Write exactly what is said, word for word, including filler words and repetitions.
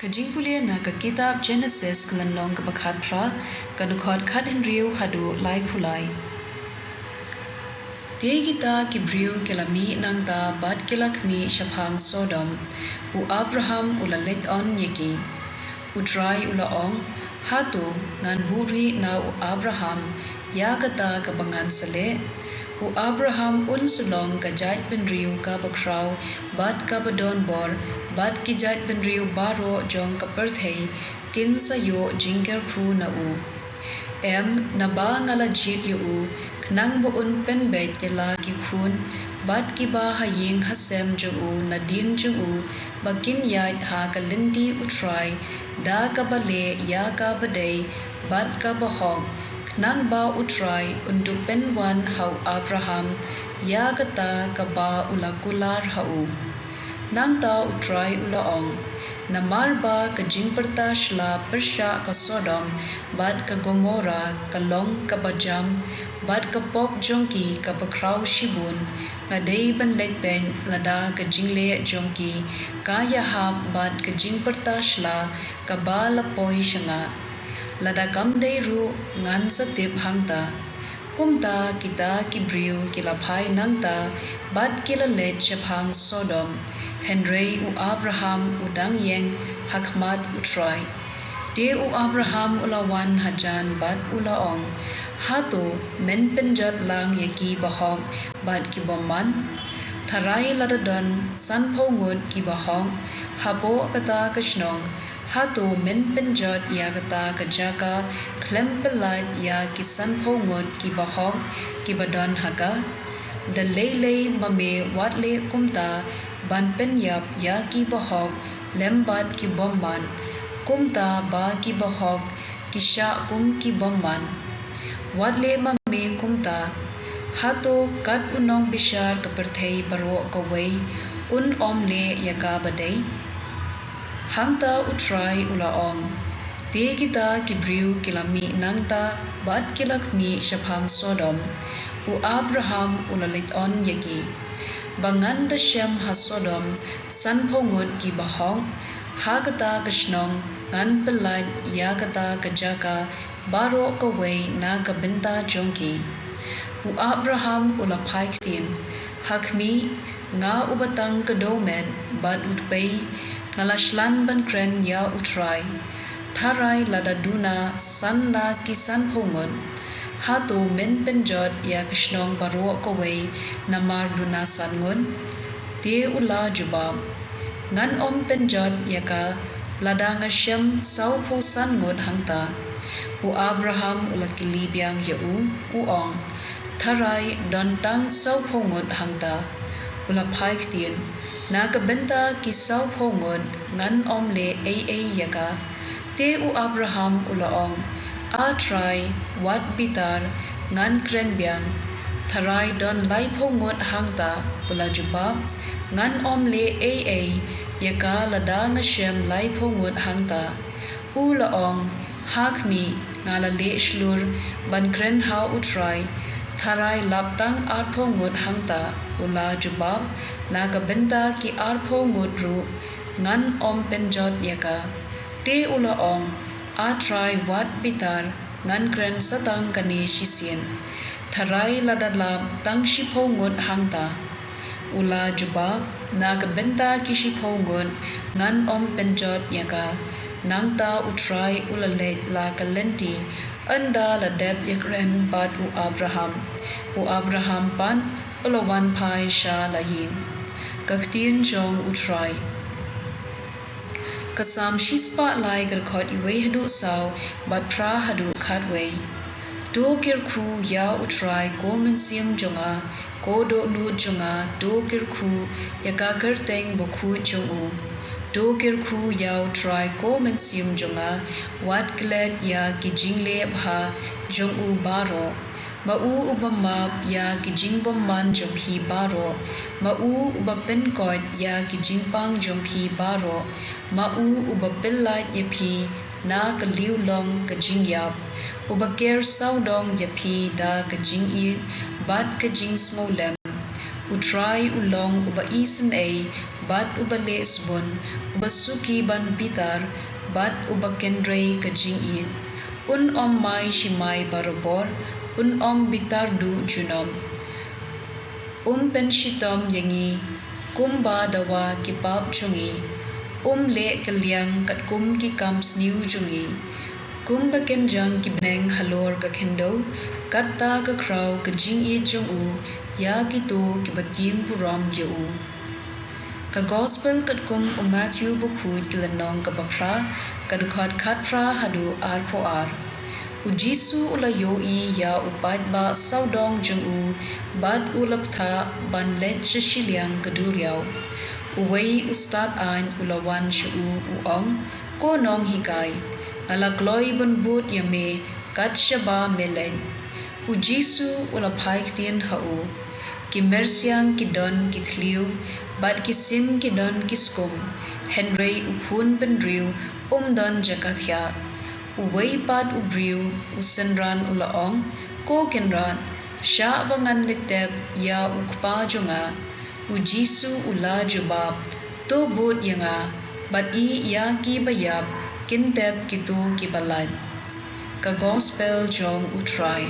Ka jingpule na ka kitab Jenesis ka lynnong kaba khatphra, ka dkhot khathynriew haduh laiphew lai. Te kita ki briew ki la mih nangta bad ki la khmih shaphang Sodom. U Abraham u la leit on ïa ki. U Trai u la ong, hato ngan buhrieh na u Abraham ïa kata kaba ngan sa leh? U Abraham un sa long ka jaitbynriew kaba khraw bad kaba donbor, bad ki jaitbynriew baroh jong ka pyrthei kin sa ïoh jingkyrkhu na u. Em, naba nga la jied ïa u, khnang ba un pynbeit ïa la ki khun bad kiba ha ïing ha sem jong u nadien jong u, ba kin ïaid ha ka lynti U Trai da kaba leh ïa kaba dei bad kaba hok, khnang ba U Trai un duh pynwan ha u Abraham ïa kata kaba u la kular ha u. Nangta U Trai u la ong, namar ba ka jingpyrta shla pyrshah ka Sodom bad ka Gomora ka long kaba jam, bad ka pop jong ki kaba khraw shibun, nga dei ban leit beiñ lada ka jingleh jong ki ka ïahap bad ka jingpyrta shla kaba la poi sha nga. Lada kam dei ruh, ngan sa tip hangta. Kumta kita ki briew ki la phai nangta bad ki la leit shaphang Sodom, hynrei u Abraham u dang ïeng ha khmat U Trai. Te u Abraham u la wan hajan bad u la ong, hato men pynjot lang ïa ki bahok bad ki bymman? Tharai lada don sanphew ngut ki bahok hapoh kata ka shnong, hato men pynjot ïa kata ka jaka khlem pyllait ïa ki sanphew ngut ki bahok kiba don ha ka? Da lei lei ma me wat leh kumta ban pynïap ïa ki bahok lem bad ki bymman, kumta ba ki bahok ki shah kum ki bymman. Wat leh ma me kumta. Hato kat u nongbishar ka pyrthei baroh kawei un ym leh ïa kaba dei? Hangta U Trai u la ong. Te kita ki briew ki la mih nangta bad ki la khmih shaphang Sodom. U Abraham u la leit on ïa ki. Ba ngan da shem ha Sodom sanphew ngut ki bahok, ha kata ka shnong ngan pyllait ïa kata ka jaka baroh kawei na ka bynta jong ki. U Abraham u la phai ktien, ha khmih, nga uba tang ka dewmet bad u tpei, nga la shlan ban kren ïa U Trai. Tharai lada duna san na ki sanphew ngut, hato men pynjot ïa ka shnong baroh kawei namar duna san ngut? Te u la jubab, ngan ym pynjot ïa ka lada nga shem sawphew san ngut hangta. U Abraham u la kylli biang ïa u, u ong, tharai don tang sawphew ngut hangta? U la phai ktien, na ka bynta ki sawphew ngut ngan ym leh ei ei ïa ka. Te u Abraham u la ong, A Trai, wat bitar, ngan kren biang. Tharai don laiphew ngut hangta? U la jubab, ngan ym leh ei ei ïa ka lada nga shem laiphew ngut hangta. U la ong, ha khmih, nga la leh shlur ban kren ha U Trai. Tharai lap tang arphew ngut hangta? U la jubab, na ka bynta ki arphew ngut ruh ngan ym pynjot ïa ka. Te u la ong, A Trai, wat bitar, ngan kren sa tang kane shisien. Tharai lada lap tang shiphew ngut hangta? U la jubab, na ka bynta ki shiphew ngut ngan ym pynjot ïa ka. Nangta U Trai u la leit la ka lynti ynda la dep ïakren bad u Abraham. U Abraham pat u la wan phai sha la ïing. Ka ktien jong U Trai. Ka Salm shispah lai, ka dkhot wei haduh saw bad phra haduh khatwei. To kyrkhu ïa U Trai, ko mynsiem jong nga, ko dohnud jong nga, to kyrkhu ïa ka kyrteng bakhuid jong u. To kyrkhu ïa U Trai, ko mynsiem jong nga, wat klet ïa ki jingleh bha jong u baroh. Ma u uba map ïa ki jingbymman jong phi baroh, ma u uba pynkoit ïa ki jingpang jong phi baroh, ma u uba pyllait ïa phi na ka liewlong ka jingïap, uba ker sawdong ïa phi da ka jingïeit bad ka jingsngewlem. U Trai u long uba isynei bad uba leh sbun, uba suki ban bitar, bad uba kynrei ka jingïeit. Un ym mai shimai barabor, un ym bitar duh junom. Um pynshitom ïa ngi kumba dawa ki pap jong ngi, um leh kylliang katkum ki kam sniew jong ngi. Kumba kynjang ki bneng halor ka khyndew, katta ka khraw ka jingïeit jong u ïa kito kiba tieng burom ïa u. Ka Gospel katkum u Mathew bakhuid, ka lynnong kaba phra, ka dkhot khatphra haduh arphew ar. U Jisu u la ïohi ïa u paidbah sawdong jong u, bad u la bthah ban leit sha shiliang ka duriaw. Uwei u stad aiñ u la wan sha u, u ong, Ko Nonghikai, nga la kloi ban bud ïa me kat shaba me leit. U Jisu u la phai ktien ha u, Ki myrsiang ki don ki thliew, bad ki sim ki don ki skum, hynrei u khun bynriew um don jaka thiah. Uwei pat u briew u synran u la ong, Ko Kynrad, shah ba ngan leit tep ïa u kpa jong nga. U Jisu u la jubab, To bud ïa nga, bad ïeh ïa ki baïap, kin tep kito kiba lait. Ka Gospel jong U Trai.